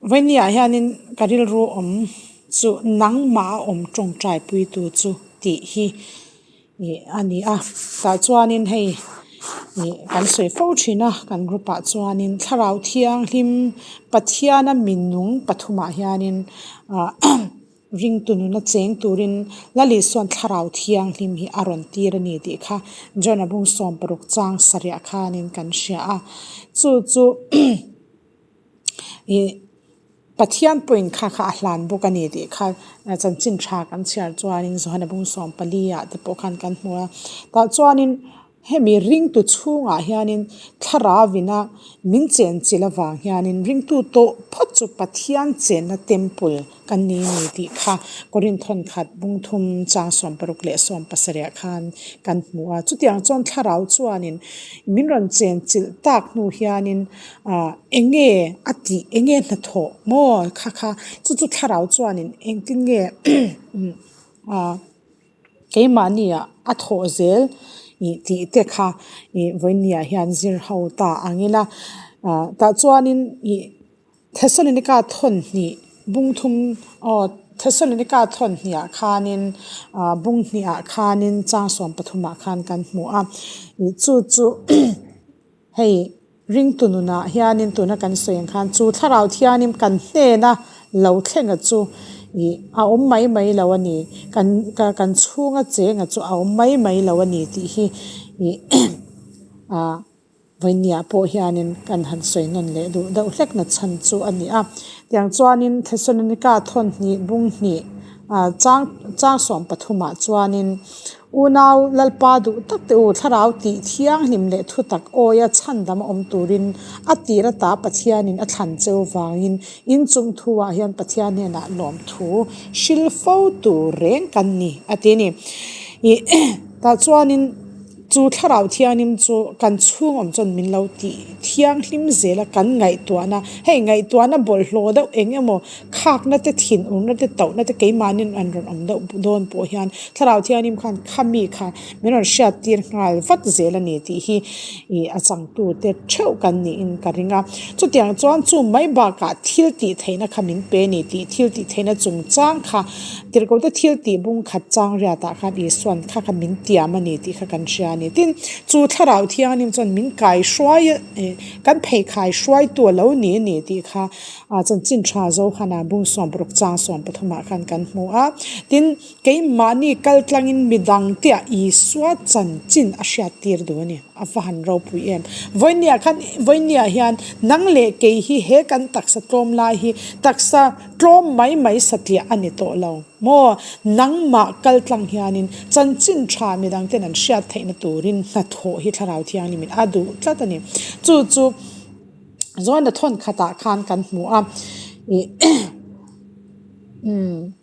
Vawinia hianin ka rilru awm chu nangmah a awm tawngtai puitu chu tih hi ih a ni a tah chuanin hei ih kan sawi fo thin a kan group ah chuanin thlarau thianghlim Pathiana minung pathumah hianin ah Ringtu nuna cheng turin Lal Isua'n Thlarau Thianghlim hi a rawn tir a ni tih kha John a bung 60 chang sarih khanin kan hria a. Chu chu ih Pathian pawhin kha kha a hlan bawk a ni tih kha chanchin tha kan chhiar chuanin John a bung 14 ah te pawh khan kan hmu a. Tah chuanin Hemi ringtu chhungah hianin thlarauina min chenchilh avang hianin ringtu tawh phawt chu Pathian chenna temple kan ni ni tih kha Korinthon khat bungthum chang 60 leh 70 khan kan hmu a. Chutiang chuan thlarau chuanin min rawn chenchilh tak hnu hianin ah eng nge a tih eng nge hnathawh maw kha kha chu chu thlarau chuanin engtin nge ah. Keimahniah a thawh zel ih tih te kha ih vawinia hian zir ho ta ang ila ah tah chuanin ih Thessalonica thawn hnih bung thum aw Thessalonica thawn hnih ah khanin ah bung hnih ah khanin chang 13 ah khan kan hmu a ih chu chu hei. Ringtu nunah hianin tuna kan sawi ang khan chu thlarau thianin kan hnena lo thlenga chu ih a awm mai mai lo a ni. Kan kan chhunga chenga chu a awm mai mai lo a ni tih hi ih ah vawinia pawh hianin kan han sawi nawn leh duh deuh hlek na chhan chu a ni a. Tiang chuanin Thessalonica thawn hnih bung hnih ah chang chang 13 ah chuanin Unau Lalpa duh tak te u, thlarau tih thianghlim leh thutak awia chhandam a awm turin a tir ata Pathianin a thlan cheu vangin inchung thu ah hian Pathian hnenah lawmthu hril fo tur reng kan ni a ti a ni. Ih tah chuanin chu thlarau thianghlim chu kan chhung awm chuan min lo tih thianghlim zel a kan ngaihtuahna hei ngaihtuahna bawlhhlawh deuh eng emaw Khakna te thinurna te tauhna te keimahni an rawn awm deuh dawn pawh hian Thlarau Thianghlim khan khami kha min rawn hriat tir nghal vat zel a ni tih hi ih a changtu te theuh kan niin ka ring a. Chutiang chuan chu mai bakah thil tih theihna kha min pe a ni tih thil tih theihna chungchang kha Tirhkoh te thil tih bung khat chang riatah khan Isua'n kha kha min tiam a ni tih kha kan hria a ni. Tin, chu Thlarau Thianghlim chuan min kaihruai kan pheikhai hruaitu a lo ni a ni tih kha A chanchin tha Johana bung 60 chang 13 ah khan kan hmu a. Tin, keimahni kal tlangin midang te ah Isua chanchin a hriat tir duh a ni. A va han ropui em. Vawinia khan, vawinia hian nang leh kei hi he kan taksa tlawm lai hi taksa tlawm mai mai satliah a ni tawh lo maw? Nangmah kal tlang hianin chanchin tha midang ten an hriat theihna turin hnathawh hi Thlarau Thianghlimin a duh tlat a ni. Chu chu. Zawna thawn khatah khan kan hmu a ih umm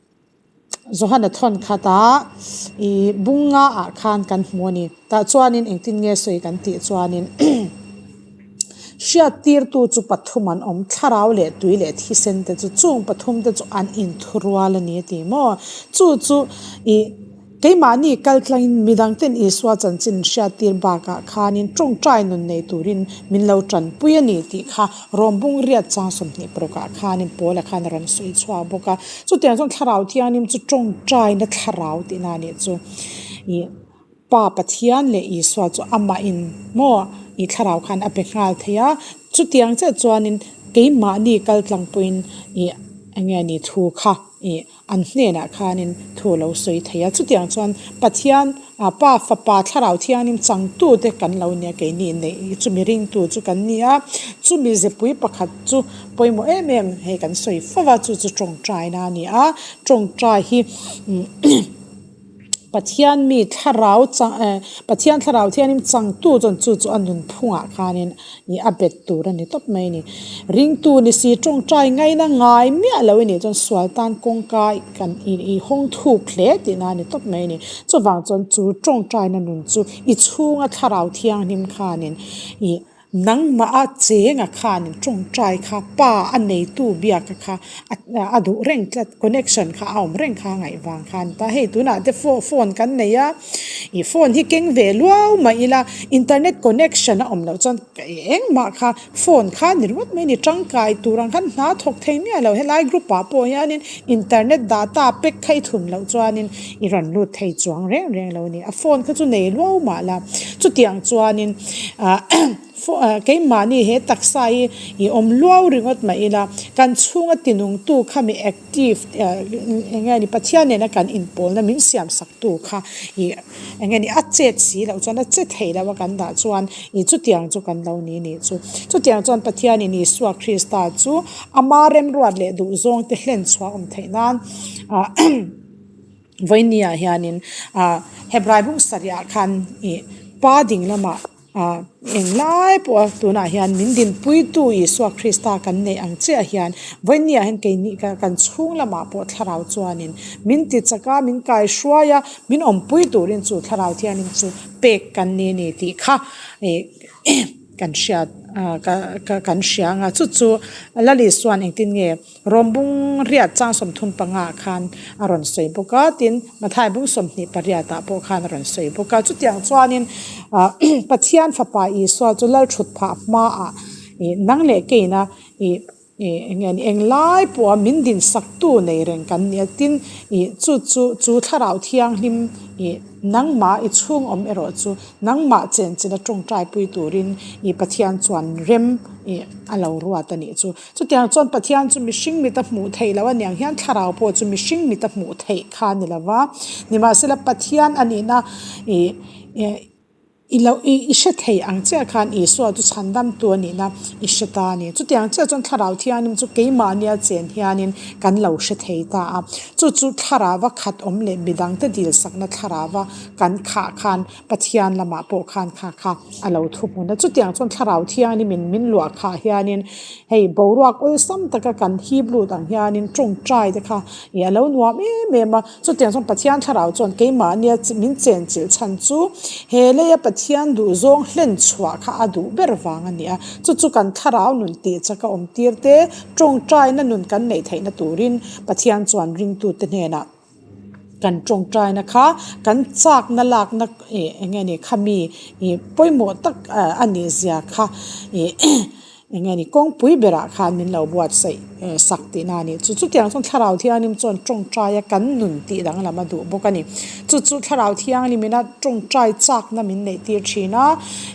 Johana thawn khatah ih bunga ah khan kan hmu a ni tah chuanin engtin nge sawi kan tih chuanin hriat tirtu chu pathum an awm thlarau leh tui leh thisen te chu chung pathum te chu an inthurual a ni a ti maw chu chu ih. Keimahni kal tlangin midangten Isua chanchin hriattir bakah khanin tawngtai nun nei turin min lo tanpui a ni tih kha Rawmbung riat chang 26 ah khanin Paula khan a rawn sawi chhuak bawk a. Chutiang chuan Thlarau Thianghlim chu tawngtaina thlarau tihna a nih chu. Ih Pa Pathian leh Isua chu amahin maw ih thlarau khan a pe nghal thei a. Chutiang chiah chuanin keimahni kal tlangpuiin ih eng nge ni thu kha ih An hnenah khanin thu lo sawi thei a. Chutiang chuan Pathian, Pa, Fapa, Thlarau Thianghlim changtute kan lo nia keini neih chumi ringtu chu kan ni a. Chumi zepui pakhat chu pawimawh em em hei kan sawi fo va, chu chu tawngtaina a ni a. Tawngtai hi Pathian mi thlarau chang eh Pathian thlarau thianin changtu chuan chu chu a nunphungah khanin ih a bet tur a ni tawp mai a ni. Ringtu ni si tawngtai ngaina ngai miah lo i nih chuan sual tan kawngka kan ih ih hawng thuk hle tihna a ni tawp mai a ni. Chuvang chuan chu tawngtaina nun chu i chhunga thlarau thianghlim khanin ih. Nangmah a chenga khanin tawngtai kha pa a neitu biaka kha a duh reng tlat connection kha a awm reng kha a ngaih vang khan ta hei tunah te phone kan nei a ih phone hi keng ve luau mah ila internet connection a awm loh chuan engmah kha phone kha ni ringawt mai a ni tangkai tur ang khan hna thawk thei miah lo helai group ah pawh hianin internet data pack kha i thun loh chuanin i rawn lut thei chuang reng reng lo a ni a phone kha chu nei luau mah la chutiang chuanin ah keimahni he taksa hi i awm luau ringawt mah ila kan chhunga tinungtu kha mi active eng nge ni Pathian nena kan inpawlna min siam sak tu kha ih eng nge ni a chet si loh chuan a che thei loh a kan dah chuan ih chutiang chu kan lo ni nih chu chutiang chuan Pathianin Isua Krista chu ama remruat leh duhzawng te hlen chhuah awm theih nan ah Vawinia hianin ah Hebrai bung sarihah khan ih pa ding lamah ah englai pawha tunah hian min dinpuitu Isua Krista kan neih ang chiah hian Vawinia hian keini kan chhung lamah pawh thlarau chuanin min ti chak a, min kaihruai a, min awmpui turin chu thlarau thianghlim chu pek kan ni a ni tih kha ih kan hriat ah kan hria ang a chu chu Lalisua engtin nge Rawmbung riat chang 35 ah khan a rawn sawi bawk a, tin Mathai bung 28 ah pawh khan a rawn sawi bawk a. Chutiang chuanin Pathian fapa Isua chu lal thut phah hmaah ih nang leh keina ih ih eng nge ni englai pawha min dinsaktu nei reng kan ni a, tin ih chu chu chu thlarau thianghlim ih nangmah i chhung awm erawh chu nangmah chenchilh a tawngtaipui turin ih Pathian chuan rem ih a lo ruat a nih chu. Chutiang chuan Pathian chu mihring mita hmuh theih loh a niang hian thlarau pawh chu mihring mita hmuh theih kha a ni lo va. Nimahsela Pathian a nihna ih i lo i hre thei ang chiah khan Isua chu chhandamtu a nihna i hre ta a ni. Chutiang chiah chuan thlarau thianghlim chu keimahnia chen hianin kan lo hre thei ta a. Chu chu thlarauva khat awm leh midangte dilsakna thlarauva kan khah khan Pathian lamah pawh khan kha kha a lo thu hmun a. Chutiang chuan thlarau thianghlimin min luah khah hianin hei boruak awlsam taka kan hip lut ang hianin tawngtai te kha ih a lo nuam em em a. Chutiang chuan Pathian thlarau chuan keimahnia min chenchilh chhan chu he leia Pathian duhzawng hlen chhuah kha a duh ber vang a ni a. Chu chu kan thlarau nun tih chak a awm tir te, tawngtaina nun kan neih theihna turin Pathian chuan ringtute hnenah Kan tawngtaina kha kan chakna lakna ih eng nge ni khami ih pawimawh tak a nih zia kha ih eng nge ni kawngpui berah khan min lo buatsaih sak tihna a ni. Chu chutiang chuan thlarau thianghlim chuan tawngtaia kan nun tih danglam a duh bawk a ni. Chu chu thlarau thianghlim ina tawngtai chakna min neih tir thin a,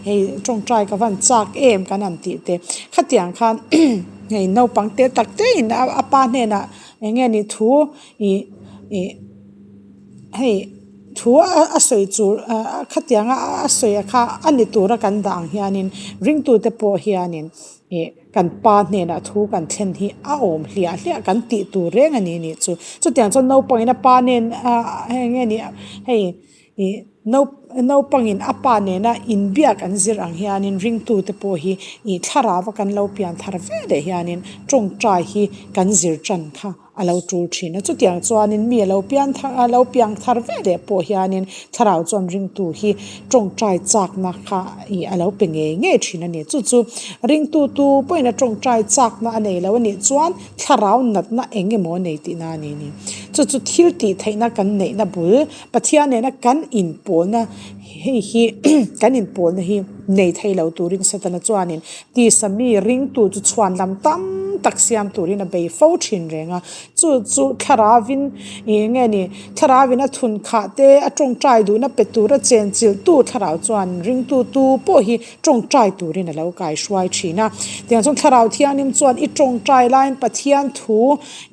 hei tawngtai ka van chak em kan han tih te khatiang khan hei naupang te tak te in a pa hnenah eng nge ni thu Ih ih hei thu a sawi chu khatianga a sawi a kha a ni tura kan dah ang hianin ringtute pawh hianin ih kan pa hnenah thu kan thlen hi a awm hliah hliah kan tih tur reng a ni nih chu. Chutiang chuan naupangin a pa nen ah eng nge ni hei ih naupangin a pa nena inbiak an zir ang hianin ringtute pawh hi ih thlarau a kan lo pian thar ve leh hianin tawngtai hi kan zir tan kha. A lo tul thin a, chutiang chuanin mi a lo pian thar a lo piang thar ve leh pawh hianin thlarau chuan ringtu hi tawngtai chakna kha ih a lo pe ngei ngei thin a ni. Chu chu ringtu tu pawhin a tawngtai chakna a nei lo a nih chuan thlarau natna eng emaw a nei tihna a ni ni. Chu chu thil tih theihna kan neihna bul Pathian nena kan inpawlna hei hi kan inpawlna hi nei thei lo turin Satana chuanin tisa mi ringtu chu chhuan lam tam tak siam turin a bei fo thin reng a. Chu chu thlaravin ih nge ni thlaravin a thun khah te a tawngtai duhna pe tura chenchilhtu thlarau chuan ringtu tu pawh hi tawngtai turin a lo kaihruai thin a. Tiang chuan thlarau thianghlim chuan i tawngtai laiin Pathian thu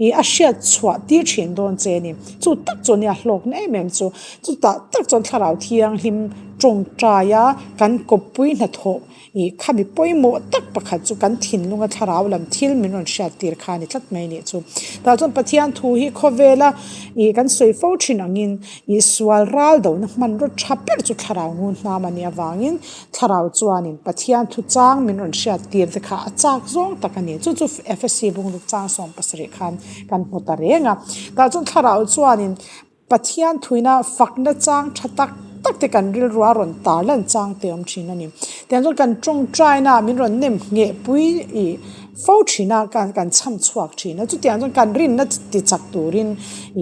ih a hriat chhuah tir thin dawn che a ni. Chu tak chu nia hlawkna em em chu. Chutah tak chuan thlarau thianghlim tawngtaia kan kawppui hnathawh ih khami pawimawh tak pakhat chu kan thinlunga thlarau lam thil min rawn hriat tir kha a ni tlat mai a nih chu. Tah chuan Pathian thu hi khawvela ih kan sawi fo thin angin ih sual ral dona hmanraw tha ber chu thlarau ngun hnam a nih avangin thlarau chuanin Pathian thu chang min rawn hriat tir te kha a chak zawng tak a ni. Chu chu Efesi bungruk chang 17 khan kan hmu ta reng a. Tah chuan thlarau chuanin Pathian thuina fakna chang tha tak tak te kan rilru a rawn tar lan chang te awm thin a ni. Tiang chuan kan tawngtaina ah min rawn nem ngheh pui ih fo thin a kan kan chham chhuak thin a chutiang chuan kan rinna ti chak turin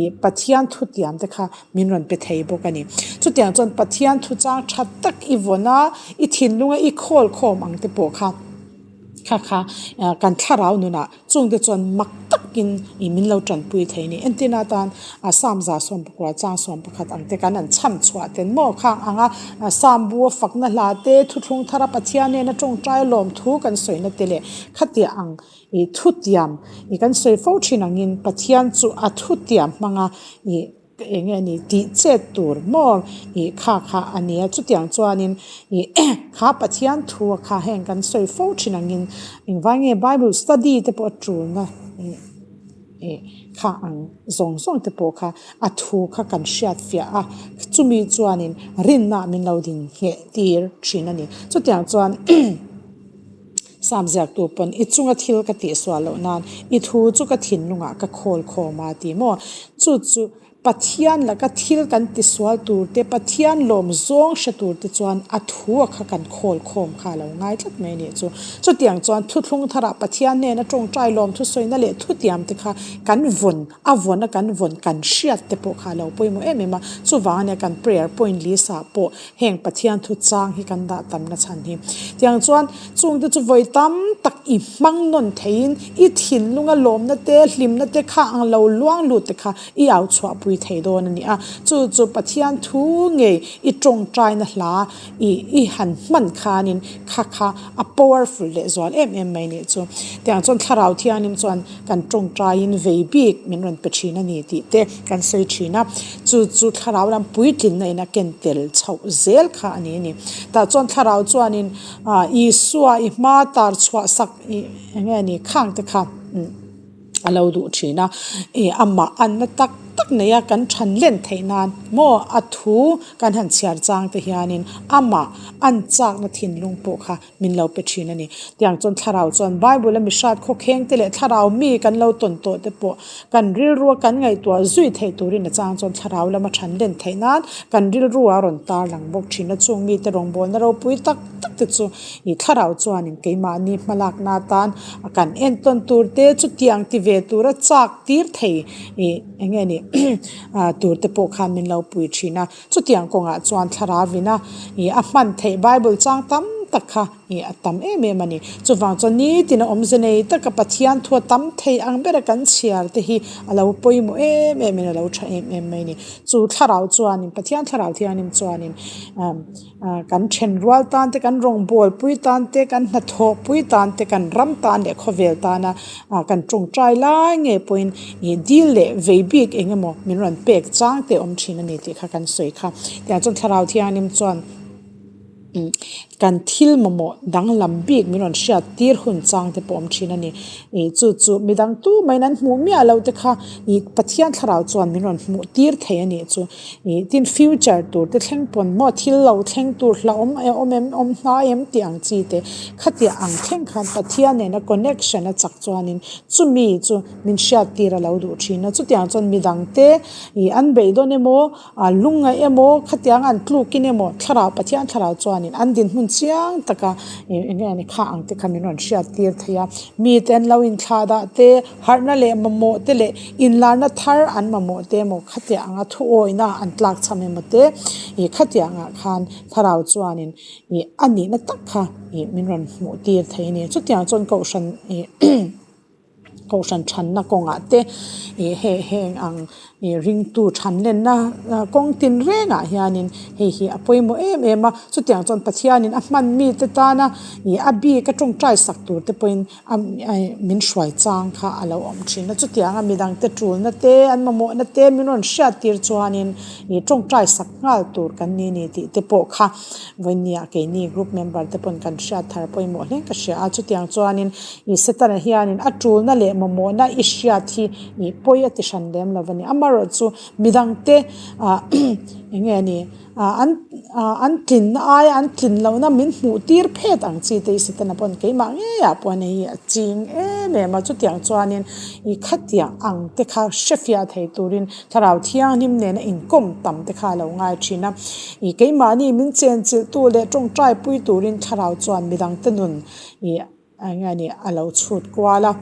ih Pathian thutiam te kha min rawn pe thei bawk a ni. Chutiang chuan Pathian thuchang tha tak i vawn a i thinlunga i khawl khawm ang te pawh kha kha kha kan thlarau nunah Chungte chuan mak takin ih min lo tanpui thei a ni. Entirna atan Sam za sawmpakua chang 11 ang te kan han chham chhuah ten maw khang anga Sam bu a fakna hla te thuthlung thara Pathian nena tawngtai lawmthu kan sawina te leh khatiah ang ih thutiam ih kan sawi fo thin angin Pathian chu a thutiam hmanga ih Eng nge ni tih chet tur maw ih kha kha a nia chutiang chuanin ih kha Pathian thu a kha heng kan sawi fo thin angin engvai nge Bible study te pawh a tulna ih ih kha ang zawng zawng te pawh kha a thu kha kan hriat fiah a chumi chuanin rinna min lo din ngheh tir thin a ni chutiang chuan. Sam ziaktu pawn i chunga thil ka tihsual loh nan i thu chu ka thinlungah ka khawl khawm a ti maw? Chu chu Pathian laka thil kan tisual tur te, Pathian lawm zawng hre tur te chuan a thu a kha kan khawl khawm kha a lo ngai tlat mai a nih chu. Chutiang chuan thuthlung tharah Pathian hnena tawngtai lawm thusawina leh thutiam te kha kan vawn, a vawn a kan vawn kan hriat te pawh kha a lo pawimawh em em a. Chuvang ania kan prayer point list ah pawh Heng Pathian thu chang hi kan dah tam na chhan hi. Tiang chuan chungte chu vawi tam tak i hmang nawn theiin i thinlunga lawmna te, hlimna te kha ang lo luang lut te kha i au chhuahpui thei dawn a ni a. Chu chu Pathian thu ngei i tawngtaina hla i i han hman khanin kha kha a powerful leh zual em em mai nih chu. Tiang chuan Thlarau Thianghlim chuan kan tawngtaiin vei bik min rawn pe thin a ni tih te kan sawi thin a, chu chu thlarau lam puitlinna in a ken tel chhoh zel kha a ni a ni. Tah chuan thlarau chuanin ah Isua i hma tar chhuah sak ih eng nge ni khang te kha a lo duh thin a, ih amah anna tak tak nei a kan than len theih nan maw a thu kan han chhiar chang te hianin amah an chakna thinlung pawh kha min lo pe thin a ni. Tiang chuan thlarau chuan Bible a mihrat khawkheng te leh thlarau mi kan lo tawn tawh te pawh kan rilrua kan ngaihtuah zui theih turin a chang chuan thlarau lama than len theih nan kan rilrua a rawn tar lang bawk thin a. Chung mite rawngbawlna ropui tak tak te chu ih thlarau chuanin keimahni hmalakna atan kan entawn tur te chutiang ti ve tura chak tir thei ih eng nge ni tur te pawh khan min lo pui thin a. Chutiang kawngah chuan thlarauin a ih a hman theih Bible chang tam tak kha ih a tam em em a ni. Chuvang chuan nitin a awmze nei taka Pathian thu a tam thei ang bera kan chhiar te hi a lo pawimawh em em in a lo tha em em mai a ni. Chu thlarau chuanin Pathian thlarau thianghlim chuanin umm kan then rual tan te kan rawngbawlpui tan te kan hnathawhpui tan te kan ram tan leh khawvel tana Ah kan tawngtai lai ngei pawhin ih dil leh vei bik eng emaw min rawn pek chang te awm thin a ni tih kha kan sawi kha. Tiang chuan thlarau thianghlim chuan umm kan thil mamawh danglam bik min rawn hriat tir hun chang te pawh awm thin a ni. Ih chu chu midang tu mahin an hmuh miah loh te kha ih Pathian thlarau chuan min rawn hmuh tir thei a nih chu. Ih tin future tur te thleng pawn maw thil lo thleng tur hlauhawm awm em awm hnai em tih ang chi te khatiah ang thleng khan Pathian nena connection a chak chuanin chumi chu min hriat tir a lo duh thin a chutiang chuan midang te ih an beidawn emaw ah lungngaih emaw khatiang an tlukin emaw thlarau Pathian thlarau chuanin an dinhmun chiang taka ih eng nge ni kha ang te kha min rawn hriat tir thei a mite an lo inthlah dah te. Harhna leh mamawh te leh inlarna thar an mamawh te emaw khatiang anga thuawina an tlak cham emaw te ih khatiang ah khan thlarau chuanin ih a nihna tak kha ih min rawn hmuh tir thei a ni. Chutiang chuan kohhran ih kohhran thanna kawngah te ih heng heng ang ih ringtu thanlenna kawng tin rengah hianin hei hi a pawimawh em em a. Chutiang chuan Pathianin a hman mite tana ih a bik a tawngtai sak tur te pawhin A min hruai chang kha a lo awm thin a, chutianga midangte tulna te an mamawhna te min rawn hriat tir chuanin ih tawngtai sak nghal tur kan ni ni tih te pawh kha vawinia keini group member te pawn kan hriat thar pawimawh hle ka hria a, chutiang chuanin ih Setana hianin a tulna leh. mamawhna i hriat hi ih pawi a ti hran lem lo a ni. Amaherawhchu midangte ah eng nge ni ah an ah an tlinna aia an tlin lohna min hmuh tir phet ang chi te hi Setana pawn keimah ngeiah pawh hei hi a ching em em a chutiang chuanin ih khatiang ang te kha hrefiah thei turin Thlarau Thianghlim nena inkawm tam te kha a lo ngai thin a. Ih keimahni min chenchilh tu leh tawngtai pui turin Thlarau chuan midangte nun ih eng nge ni a lo chhut kual a.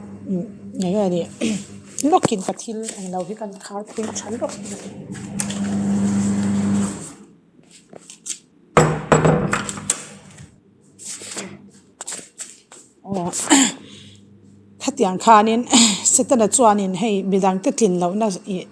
Eng nge ni lawkin ka thil englo hi kan khar pui tha lawk a ni. Aw khatiang khanin Setana chuanin hei midangte tlin lohna ih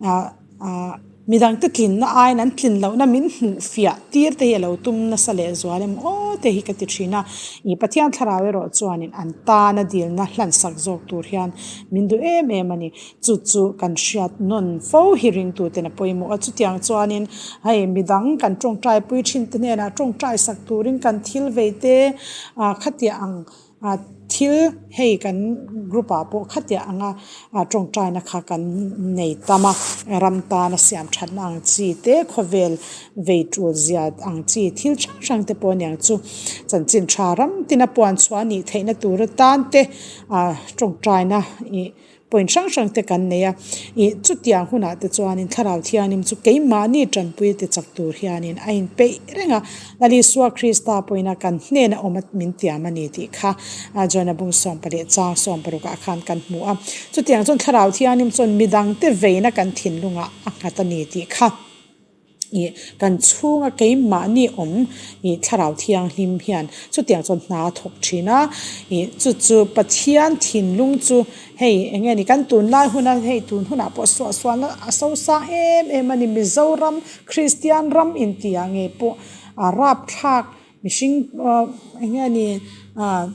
ah ah midangte tlinna aiin an tlin lohna min hmuh fiah tir te hi a lo tum nasa leh zual em aw te hi ka ti thin a ih Pathian thlarau erawh chuanin an tana dilna hlansak zawk tur hian min duh em em a ni. Chu chu kan hriat nawn fo hi ringtuten a pawimawh a, chutiang chuanin hei midang kan tawngtai pui thin te hnenah tawngtai sak turin kan thil vei te ah khatiah ang ah thil hei kan group ah pawh khatiah anga ah tawngtaina kha kan nei tam a, ram tana siam thatna ang chi te khawvel vei tul zia ang chi thil hrang hrang te pawh aniang chu chanchin tha ram tina puan chhuah a nih theihna tur atan te ah tawngtaina ih. Point hrang hrang te kan nei a, ih chutiang hunah te chuanin Thlarau Thianghlim chu keimahni tanpui te chak tur hianin a inpeih reng a, Lal Isua Krista pawhin kan hnena awm a min tiam a ni tih kha John-a bung sawmpaleh chang sawmparukah khan kan hmu a. Chutiang chuan Thlarau Thianghlim chuan midangte veina kan thinlungah a nghat a ni tih kha. Ih kan chhunga keimahni awm ih thlarau thianghlim hian chutiang chuan hna a thawk thin a, ih chu chu Pathian thinlung chu hei eng nge ni kan tunlai huna hei tun hunah pawh suahsualna a sosang em em a ni Mizoram Kristian ram intihah ngei pawh a rapthlak mihring ah eng nge ni ah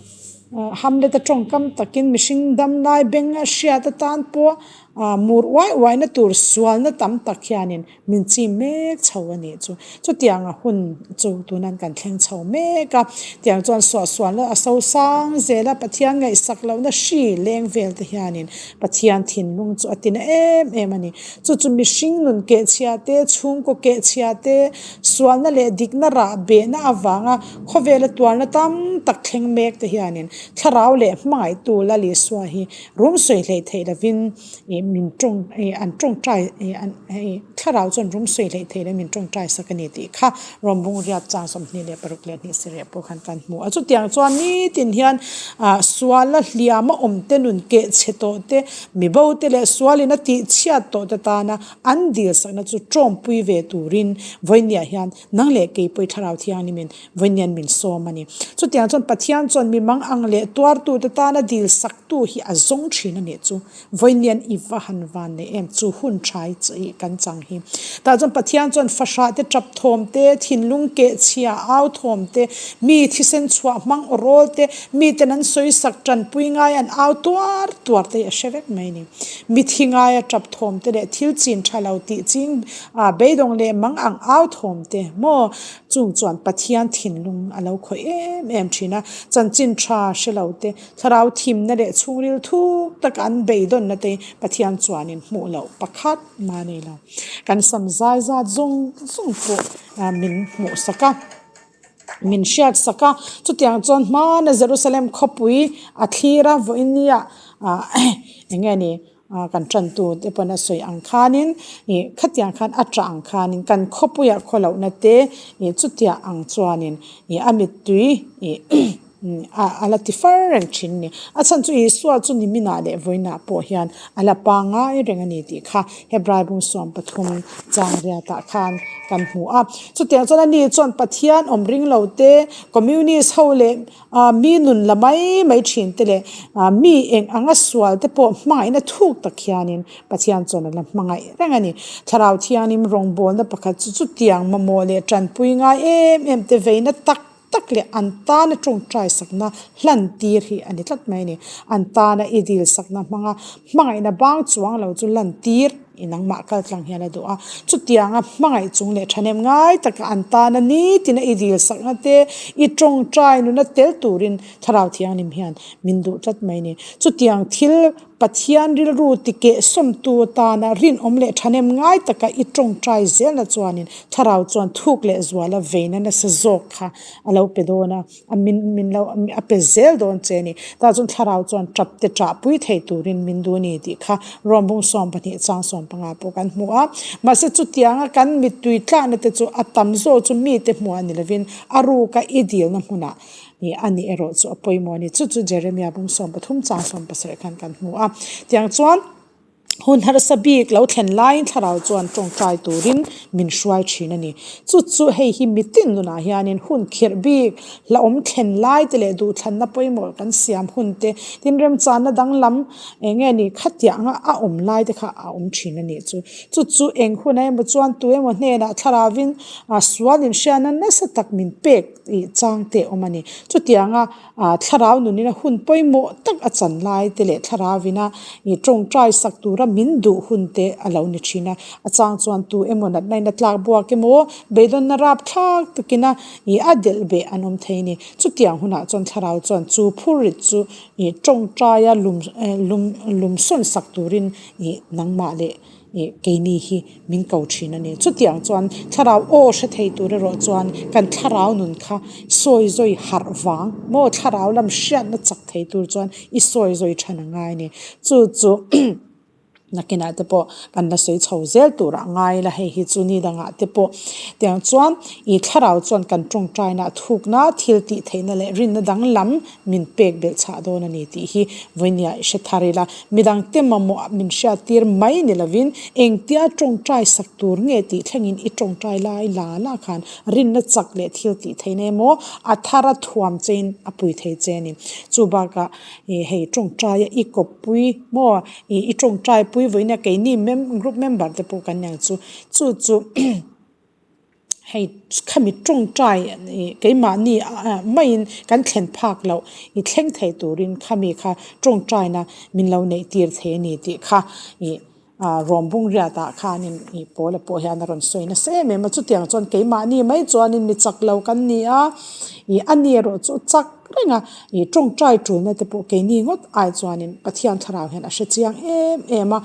Hamlet a tawngkam takin mihring damlai beng a hriat atan pawh ah mur uai uai na tur sualna tam tak hianin min chim mek chho a nih chu. Chutianga hun chu tunan kan thleng chho mek a, tiang chuan suahsualna a so sang zel a, Pathian ngaihsak lohna hri leng vel te hianin Pathian thinlung chu a tina em em a ni. Chu chu mihring nun kehchhia te, chhungkaw kehchhia te, sualna leh dikna rah behna avanga khawvela tuarna tam tak thleng mek te hianin thlarau leh hmangaihtu Lal Isua hi rum sawi hleih theih lovin Ih min tawng ih an tawngtai ih an hei thlarau chuan rum sawi hleih theih leh min tawngtai sak a ni tih kha rawn bung riat chang 26 leh hnih sarih pawh khan kan hmu a. Chutiang chuan nitin hian ah suala hliam a awm te nun keh chhe tawh te mibo te leh sualin a tih chhiat tawh te tana an dil sakna chu tawngpui ve turin vawinia hian nang leh kei pawh i thlarau thianghlimin vawiin min sawm a ni. Chutiang chuan Pathian chuan mimang ang leh tuartute tana dil sak tu hi a zawng thin a nih chu. Vawiin i va han van nei em chu hun tha i kan chang hi. Tah chuan Pathian chuan fahrah te tap thawm te, thinlung keh chhia au thawm te, mi thisen chhuah hmang aw rawl te, miten an sawi sak tanpui ngai an au tuar tuar te hi a hre vek mai a ni. Mi thi ngaia tap thawm te leh thil chin tha lo tih ching a beidawng leh mang ang au thawm te maw chung chuan Pathian thinlung a lo khawih em em thin a, chanchin tha hre lo te Thlarau thimna leh chhungril thuk taka an beidawnna te Pathian chuanin hmuh loh pakhat mah a nei lo. Kan sam zai zat zawng zawng pawh min hmuh sak a, min hriat sak a. Chutiang chuan hmana Jerusalem khawpui a thlir a, vawinia eng nge ni Kan tantu te pawn a sawi ang khanin ih khatiang khan a tah ang khanin kan khawpuiah khawlohna te ih chutiang ang chuanin ih a mittui ih a la ti far reng thin a ni. A chhan chu Isua chu niminah leh vawiinah pawh hian a la pangngai reng a ni tih kha Hebrai bung 13 chang riatah khan kan hmu a. Chutiang chuan ani chuan Pathian awm ring lo te, Communist ho leh Ah mi nun la mai mai thin te leh ah mi eng anga sual te pawh hmangaihna thuk tak hianin Pathian chuan a la hmangaih reng a ni. Thlarau Thianghlim rawngbawlna pakhat chu chutiang mamawh leh tanpui ngai em em te veina tak tak leh an tana tawngtai sakna hlan tir hi a ni tlat mai a ni. An tana i dil sakna hmanga hmangaihna bang chuang lo chu lan tir. I nangmah kal tlang hian a duh a, chutianga hmangaih chung leh thahnem ngai taka an tana nitina i dil sakna te, i tawngtai nuna tel turin Thlarau Thianghlim hian min duh tlat mai a ni. Chutiang thil Pathian rilru tikehsawmtu atana rinawm leh thahnem ngai taka i tawngtai zelna chuanin Thlarau chuan thuk leh zuala veina nasa zawk kha a lo pe dawn a, a min min lo a pe zel dawn che a ni. Tah chuan Thlarau chuan tap te ṭahpui thei turin min duh a ni tih kha Rawmbung 12 chang 15 pawh kan hmu a. Mahse chutianga kan mittui tlakna te chu a tam zawk chu mite hmuh a ni lovin a ruka i dilna hmunah Ih a nih erawh chu a pawimawh a ni. Chu chu Jeremia bung 13 chang 17 khan kan hmu a. Tiang chuan hun harsa bik lo thlen laiin thlarau chuan tawngtai turin min hruai thin a ni. Chu chu hei hi mitin nunah hianin hun khirh bik hlauhawm thlen lai te leh duhthlanna pawimawh kan siam hun te, tin remchanna danglam eng nge ni khatianga a awm lai te kha a awm thin a nih chu. Chu chu eng hunah emaw chuan tu emaw hnenah thlarauvin sual inhriatna nasa tak min pek Tih chang te awm a ni. Chutianga thlarau nunina hun pawimawh tak a chan lai te leh thlarauina ih tawngtai sak tura min duh hun te a lo ni thin a. A chang chuan tu emaw natna in a tlak buak emaw beidawnna rapthlak takina ih a delh beh an awm thei a ni. Chutiang hunah chuan thlarau chuan chu phurrit chu ih tawngtaia lum lum lumsawn sak turin ih nangmah leh Ih, keini hi min ko thin a ni. Chutiang chuan thlarau aw hre thei tur erawh chuan kan thlarau nun kha sawi zawi harh vang maw thlarau lam hriatna chak thei tur chuan i sawi zawi than a ngai a ni. Chu chu nakinah te pawh kan la sawi chho zel turah ngai ila hei hi chu ni dangah te pawh tiang chuan ih thlarau chuan kan tawngtaina thukna thil tih theihna leh rinna danglam min pek belh chhah dawn a ni tih hi vawinia i hre thar ila. Midangte mamawh min hriattir mai ni lovin engtia tawngtai sak tur nge tih thlengin i tawngtai lai la la khan rinna chak leh thil tih theihna emaw a thar a thuam chein a pui thei che a ni. Chu bakah ih hei tawngtaia i kawppui maw ih i tawngtaipui vawiina keini group member te pawh kan ni ang chu chu chu. Hei khami tawngtai ih keimahni maiin kan thlen phak loh i thleng thei turin khami kha tawngtaina min lo neih tir thei a ni tih kha ih ah rawm bung riatah khanin ih pawl a pawh hian a rawn sawi nasa em em a chutiang chuan keimahni mai chuanin mi chak lo kan ni a ih a ni erawh chu chak reng a ih tawngtai tulna te pawh keini ngawt ai chuanin Pathian thlarau hian a hre chiang em em a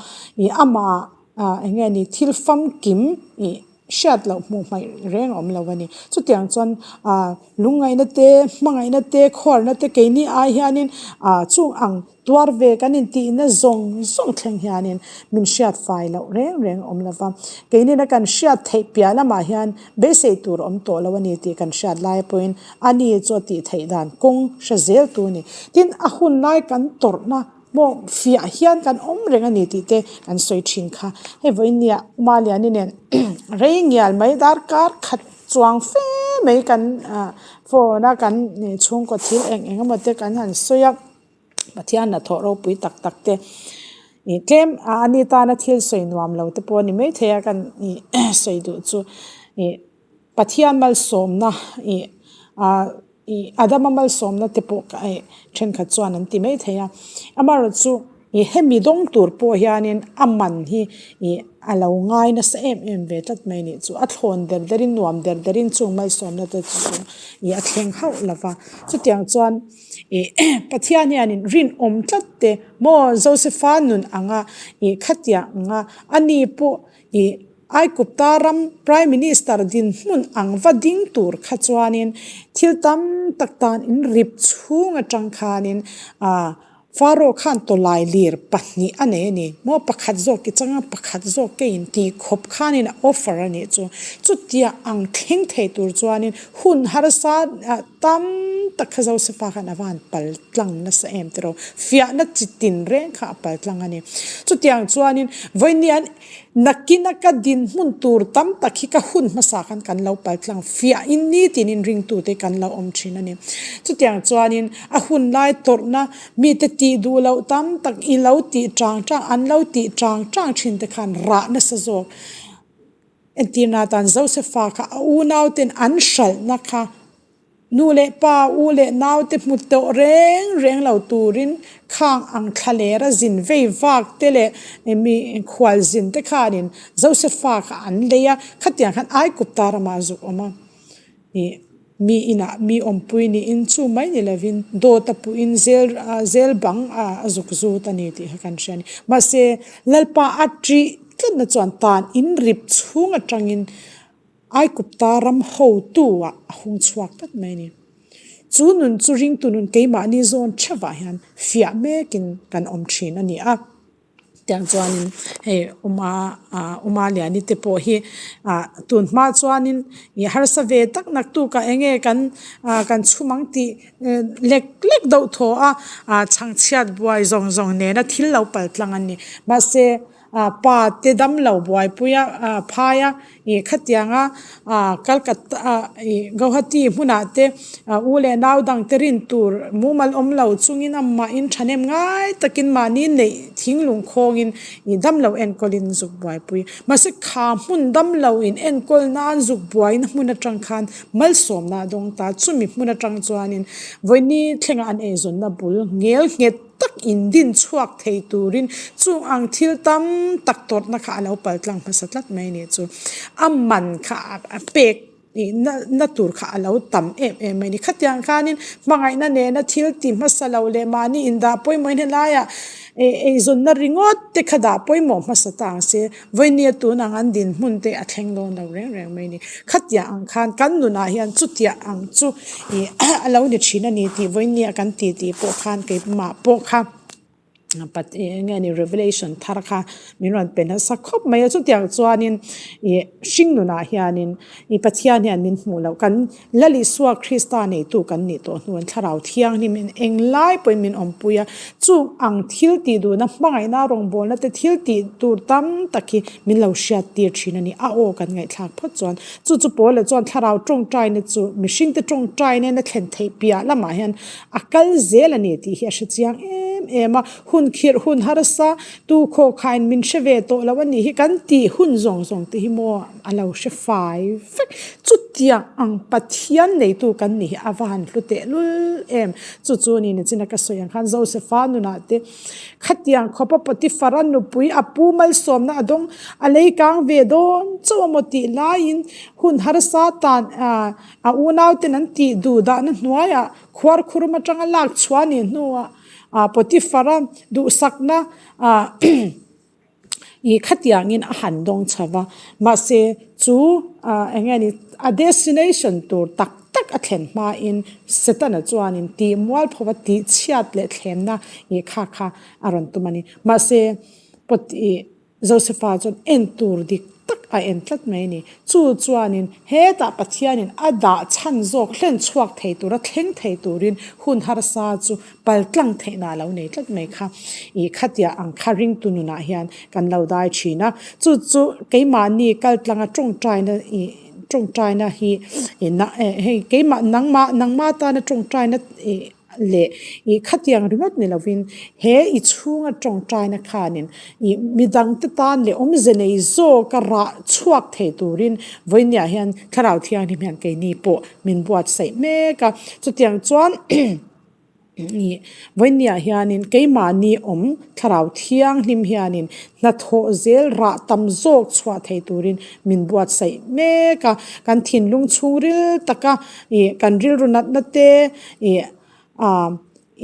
ih amah ah eng nge ni thil famkim ih hriat loh hmuh hmaih reng a awm lo a ni. Chutiang chuan ah lungngaihna te hmangaihna te khuarna te keini ai hianin ah chung ang tuar ve kan intihna zawng zawng thleng hianin min hriat fai loh reng reng a awm lo va. Keinina kan hriat theih piah lamah hian beisei tur a awm tawh lo a ni tih kan hriat lai pawhin a ni chu a tih theih dan kawng hre zel tu a ni. Tin a hun lai kan tawrhna Maw fiah hian kan awm reng a ni tih te kan sawi thin kha. Hei vawinia Maliani nen rei ngial mai darkar khat chuang fe mai kan ah phone a kan chhungkaw thil eng eng emaw te kan han sawi a, Pathian hnathawh ropui tak tak te ih tlem a ni tana thil sawi nuam lo te pawh a ni maithei a kan ih sawi duh chu ih Pathian malsawmna ih ah Ih Adama malsawmna te pawh ka eh thenkhat chuan an ti mai thei a, amaherawhchu ih hemi dawng tur pawh hianin a man hi ih a lo ngai nasa em em ve tlat mai nih chu a thlawn der derin nuam der derin chung malsawmna te chu ih a thleng hauh lo va, chutiang chuan ih Pathian hianin rinawm tlat te maw Josepha nun anga ih khatiang anga ani pawh ih. Aigupta ram Prime Minister dinhmun ang va ding tur kha chuanin thil tam tak tan in rip chhung atang khanin ah Pharaoh khan tawlai lir pahnih a nei a ni maw pakhat zawk i changa pakhat zawk ke in tih khawp khanin a offer a nih chu. Chutia ang thleng thei tur chuanin hun harsa tam tak kha Josefa khan a van pal tlang nasa em tiraw fiahna chi tin reng kha a pal tlang a ni. Chutiang chuanin vawiin Nakina ka dinhmun tur tam tak hi ka hun hmasa khan kan lo pal tlang fiahin nitinin ringtute kan lo awm thin a ni. Chutiang chuanin a hun lai tawrhna mite tih duh loh tam tak i lo tih chang chang an lo tih chang chang thin te khan rah nasa zawk. Entirna atan Josefa kha a unauten an hralhna kha Nu leh pa, u leh naute hmu tawh reng reng lo turin khang ang thlalera zin vei vak te leh mi khual zin te khanin Josefa kha an lei a, khatiang khan Aigupta ramah a zuk awm a. Ih. Mi inah mi awmpui niin chu mai ni lovin dawt a puhin zel zel bang a zuk zut a ni tih kha kan hria a ni. Mahse, Lalpa a ṭih tlatna chuan tan in rip chhung aṭangin Aikupta ram hotu ah a hung chhuak tlat mai a ni. Chu nun chu ringtu nun keimahni zawn ṭheuhah hian fiah mekin kan awm ṭhin a ni a. Tiang chuanin hei Uma ah Uma Liani te pawh hi ah tun hma chuanin ih harsa ve tak naktuk ah eng nge kan ah kan chhum ang tih lek lek deuh thaw a ah chhangchhiat buai zawng zawng nena thil lo pal tlang a ni mahse ah pa te damlo buaipui a ah phai a ih khatianga ah Calcutta ah ih Guwahati hmunah te ah u leh nau dang te rin tur mumal awm lo chungin amahin thahnem ngai takin mahni neih thinglung khawngin ih damlo enkawlin zuk buaipui. Mahse kha hmun damlo in enkawl nan zuk buaina hmun atang khan malsawmna a dawng ta. Chumi hmun atang chuanin vawiini thlengah an eizawnna bul ngel nghet tak in din chhuak thei turin chung ang thil tam tak tawrhna kha a lo pal tlang hmasa tlat mai a nih chu. A man kha a pek ih na na tur kha a lo tam em em mai a ni. Khatiang khanin hmangaihna nena thil ti hmasa lo leh mahni indah pawimawhin helaiah ih eizawnna ringawt te kha dah pawimawh hmasa ta ang se. Vawinia tun ang an dinhmun te a thleng dawn lo reng reng mai a ni. Khatiang ang khan kan nunah hian chutiang ang chu ih a lo ni thin a ni tih vawinia kan ti tih pawh khan keimah pawh kha eng nge ni revelation thar kha min rawn pe nasa khawp mai a. Chutiang chuanin ih hring nunah hianin ih Pathian hian min hmuh loh kan Lal Isua Krista neitu kan nih tawh hnuin Thlarau Thianghlimin englai pawhin min awmpui a, chung ang thil tih duhna hmangaihna rawngbawlna te thil tih tur tam tak hi min lo hriat tir thin a ni. A aw kan ngaihthlak phawt chuan chu chu Paula chuan Thlarau tawngtaina chu mihringte tawngtai nena thlen theih piah lamah hian a kal zel a ni tih hi a hre chiang em em a, hun khirh hun harsa tu khawkhain min hre ve tawh lo a nih hi kan tih hun zawng zawng te hi maw a lo hre fai vek. Chutiang ang Pathian neitu kan nih hi a va han hlu tehlul em. Chu chu ni nichin a ka sawi ang khan Josefa nunah te khatiang khawpa Potiphar-a nupui a pu malsawmna a dawng a lei kang ve dawn chauh a maw tih laiin hun harsa tan a unauten an tih duh dahna hnuaiah khuarkhurum atanga lak chhuah a nih hnuah Potiphar-a duhsakna Ih khatiangin a han dawng chho va, mahse chu ah eng nge ni a destination tur tak tak a thlen hmain Setana chuanin tih mualpho va tih chhiat leh thlemna ih kha kha a rawn tum a ni. Mahse pawt ih Josefa chuan en tur dik tak a en tlat mai a ni. Chu chuanin hetah Pathianin a dah chhan zawk hlen chhuak thei tura thleng thei turin hun harsa chu pal tlang theihna a lo nei tlat mai kha. Ih khatia ang kha ringtu nunah hian kan lo dai thin a. Chu chu keimahni kal tlanga tawngtaina ih tawngtaina hi ih hei keimah nangmah nangmah tana tawngtaina ih leh ih khatiang ringawt ni lovin he i chhunga tawngtaina khanin ih midangte tan leh awmze nei zawka rah chhuak thei turin vawinia hian Thlarau Thianghlim hian keini pawh min buatsaih mek a. Chutiang chuan Ih vawinia hianin keimahni awm Thlarau Thianghlim hianin hnathawh zel rah tam zawk chhuah thei turin min buatsaih mek a. Kan thinlung chhungril taka ih kan rilru natna te ih ah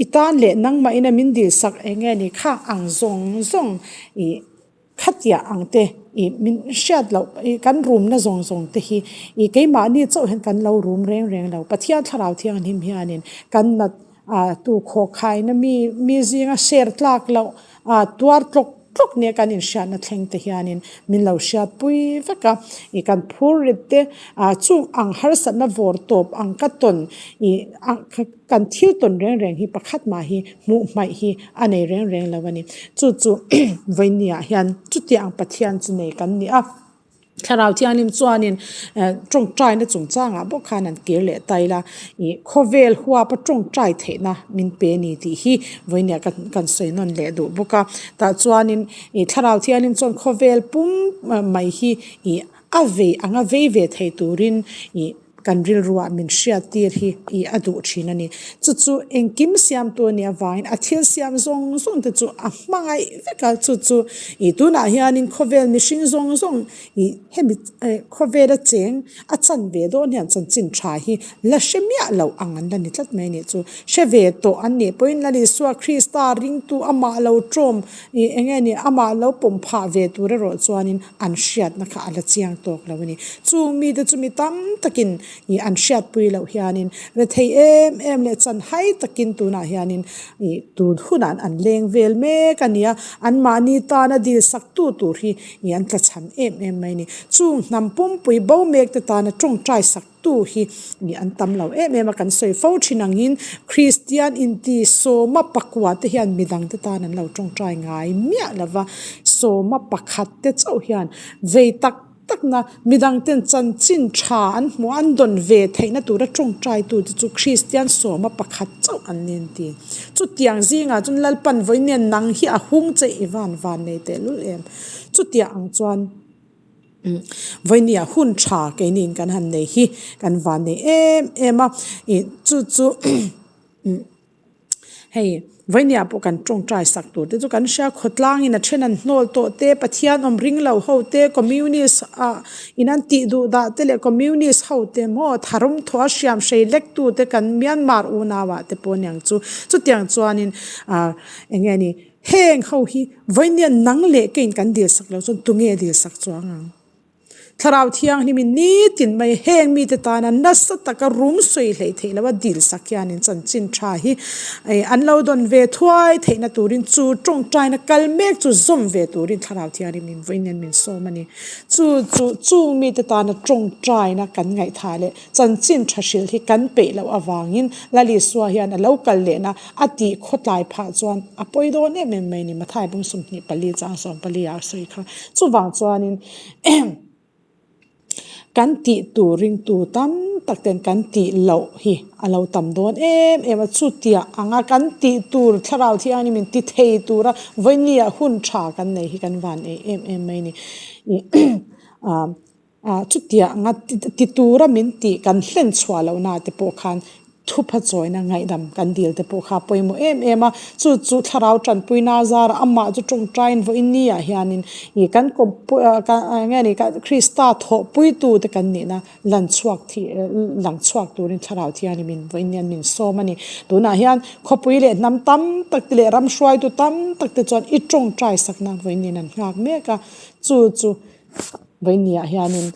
i tan leh nangmah ina min dilsak eng nge ni kha ang zawng zawng ih Khatiah ang te ih min hriat loh ih kan rumna zawng zawng te hi ih keimahni chauh hian kan lo rum reng reng lo. Pathian Thlarau Thianghlim hianin kan nat ah tu khawkhaina mi mi zinga share tlak loh ah tuar tlawk tlawk nia kan inhriatna thleng te hianin min lo hriatpui vek a. Ih kan phur rit te ah chung ang harsatna vawr tawp ang ka tawn ih ah Kan thil tawn reng reng hi pakhat mah hi hmuh hmaih hi a nei reng reng lo a ni. Chu chu vawinia hian chutiang ang Pathian chu nei kan ni a. Thlarau Thianghlim chuanin tawngtaina chungchangah bawk khan an kir leh ta ila ih khawvel huapa tawngtai theihna min pe a ni tih hi vawinia kan sawi nawn leh duh bawk a. Tah chuanin ih Thlarau Thianghlim chuan khawvel pum mai hi ih a vei anga vei ve thei turin ih. kan rilruah min hriattir hi ih a duh thin a ni. Chu chu engkim siamtu a nih avangin a thil siam zawng zawng te chu a hmangaih vek a, chu chu ih tunah hianin khawvel mihring zawng zawng ih hemi eh khawvela cheng a chan ve dawn hian chanchin tha hi la hre miah loh ang an la ni tlat mai a nih chu. Hre ve tawh an nih pawhin Lal Isua Krista ringtu amah lo tawm ih eng nge ni amah lo pawm phah ve tur erawh chuanin an hriatna kha a la chiang tawk lo a ni. Chung mite chu mi tam takin ih an hriatpui loh hianin rethei em em leh chanhai takin tunah hianin ih tun hunah an leng vel mek a ni a, anmahni tana dil sak tu tur hi ih an tlachham em em mai a ni. Chung hnam pumpui bo mek te tana tawngtai sak tu hi ih an tam lo em em a, kan sawi fo thin angin Kristian inti sawma pakua te hian midang te tan an lo tawngtai ngai miah lo va, sawma pakhat te chauh hian vei tak takna midang ten chanchin tha an hmuh an dawn ve theihna tura tawngtai tu te chu Kristian sawma pakhat chauh an ni an ti. Chutiang zingah chuan Lalpan vawiin nang hi a hung che i van van nei tehlul em. Chutiang ang chuan. Vawinia hun tha keiniin kan han nei hi kan van nei em em a ih chu chu hei vawinia pawh kan tawngtai sak tur te chu kan hria khawtlangin a then an hnawl tawh te Pathian awm ring lo ho te communist ah in an tih duh dah te leh communist ho te maw tharum thawh a hriam hrei lek tu te kan Myanmar unau ah te pawh aniang chu chutiang chuanin ah eng nge ni. Heng ho hi vawinia nang leh keiin kan dil sak lo chuan tunge dil sak chuang ang? Thlarau Thianghlimin nitin mai heng mite tana nasa taka rum sawi hleih theih loha dil sak hianin chanchin tha hi an lo dawn ve thuai theihna turin chu tawngtaina kal mek chu zawm ve turin Thlarau Thianghlimin vawiin min sawm a ni. Chu chu chung mite tana tawngtaina kan ngaihthah leh Chanchin tha hrilh hi kan peih loh avangin Lal Isua hian a lo kal lehna a tih khawtlai phah chuan a pawi dawn em em mai ni Mathai bung 24 chang 14 ah a sawi kha. Chuvang chuanin kan tih tur ringtu tam tak ten kan tih loh hi a lo tam dawn em em a, chutiah anga kan tih tur thlarau thianghlim in ti thei tura vawinia hun tha kan nei hi kan van ei em em mai ni. Ah chutiah anga ti tura min tih kan hlen chhuah lohna te pawh khan thupha chawina ngaihdam kan dil te pawh kha a pawimawh em em a, chu chu thlarau tanpuina zara amah chu tawngtaiin vawiin ni ah hianin ih kan kawppui ah eng nge ni Krista thawhpuitu te kan nihna lan chhuak thih lang chhuak turin thlarau thianghlim in vawiin hian min sawm a ni. Tunah hian khawpui leh hnam tam tak te leh ram hruaitu tam tak te chuan i tawngtai sakna vawiin niin an nghak mek a, chu chu. Vawinia hianin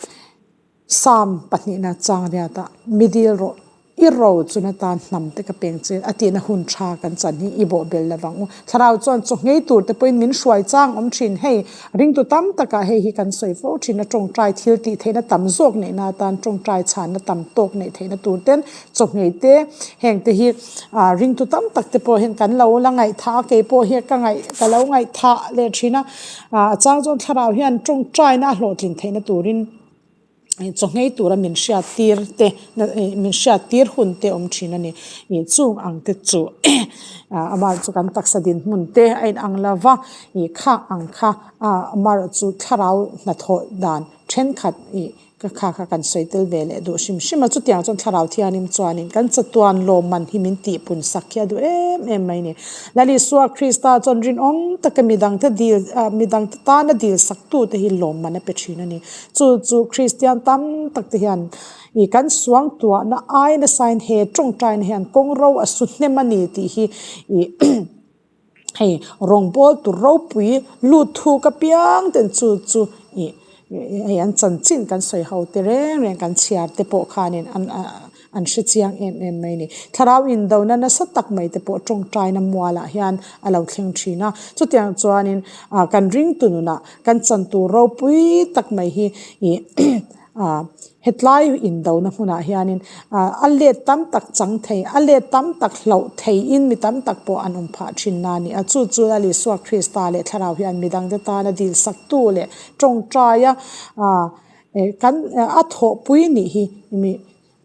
Psalm pahnihna chang riatah mi dil rawh, i ro chun atan hnam te ka peng che a tihna hun tha kan chan hi i bawh bel lovang u. Thlarau chuan chaw nghei tur te pawhin min hruai chang awm thin. Hei ringtu tam takah hei hi kan sawi fo thin a, tawngtai thil tih theihna tam zawk neihna atan tawngtai chhanna tam tawk neih theihna tur ten chaw nghei te heng te hi ringtu tam tak te pawh hian kan lo la ngaihthah a, kei pawh hi ka ngaih ka lo ngaihthah leh thin a. A chang chuan thlarau hian tawngtaina a hlawhtlin theihna turin chawhngei tura min hriat tir te min hriat tir hun te awm thin a ni. Ih chung ang te chu amah chu kan taksa dinhmun te a inang lo va, ih khak ang kha amaherawh chu thlarau hnathawh dan thenkhat ih Ka kha kha kan sawi tel ve leh duh hrim hrim a, chutiang chuan thlarau thianghlim chuanin kan chatuan lawmman hi min tihpun sak hi a duh em em mai a ni. Lal Isua Krista chuan rinawm taka midangte dil ah midangte tana dil sak tute hi lawmman a pe thin a ni. Chu chu Kristian tam tak te hian ih kan suangtuahna ai nasain he tawngtaina hian kawng ro a su hnem a ni tih hi ih Hei rawngbâwl tur ropui lut thuk apiang ten chu chu ih hei an chanchin kan sawi ho te reng reng kan chhiar te pawh khanin an an hre chiang em em mai a ni. Thlarau indona nasa tak mai te pawh tawngtaina mualah hian a lo thleng thin a, chutiang chuanin ah kan ringtu nunah kan chan tur ropui tak mai hi ih Ah, hetlai indona hmunah hianin ah a let tam tak chang thei, a let tam tak hlauh theiin mi tam tak pawh an awm phah thin na a ni a. Chu chu Lal Isua Krista leh Thlarau hian midangte tana dil saktu leh tawngtaia ah kan a thawhpui nih hi mi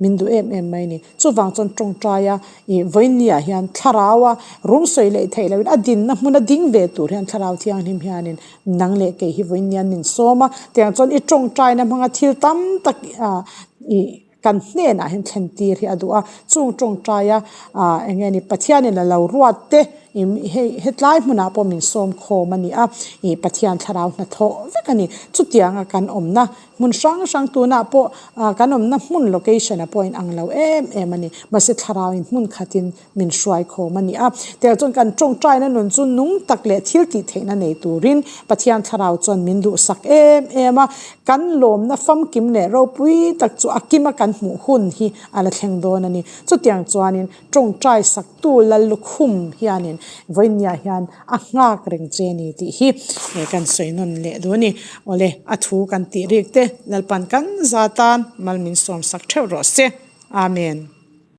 Min duh em em mai a ni. Chuvang chuan tawngtaia ih vawinia hian thlaraua rum sawi leh theih lohin a dinna hmuna ding ve tur hian thlarau thianghlim hianin nang leh kei hi vawinia min sawm a. Tiang chuan i tawngtaina hmanga thil tam tak ah ih. Kan hnenah hian thlen tir hi a duh a, chung tawngtaia ah eng nge ni Pathianin a lo ruat te hei hetlai hmunah pawh min sawm khawm a ni a, ih Pathian thlarau hnathawh vek a ni. Chutianga kan awmna hmun hrang hrang tunah pawh ah kan awmna hmun location ah pawh a inang lo em em a ni. Mahse thlarauin hmun khatin min hruai khawm a ni a. Tiang chuan kan tawngtaina nun chu nung tak leh thil tih theihna nei turin Pathian thlarau chuan min duhsak em em a. Kan lawmna famkim leh ropui tak chu a kima kan hmuh hun hi a la thleng dawn a ni. Chutiang chuanin tawngtai saktu Lal lukhum hianin vawinia hian a nghak reng che ni tih hi kan sawi nawn leh duh a ni. Awle, a thu kan tih rik te Lalpan kan za tan mal min sawmsak theuh rawh se. Amen.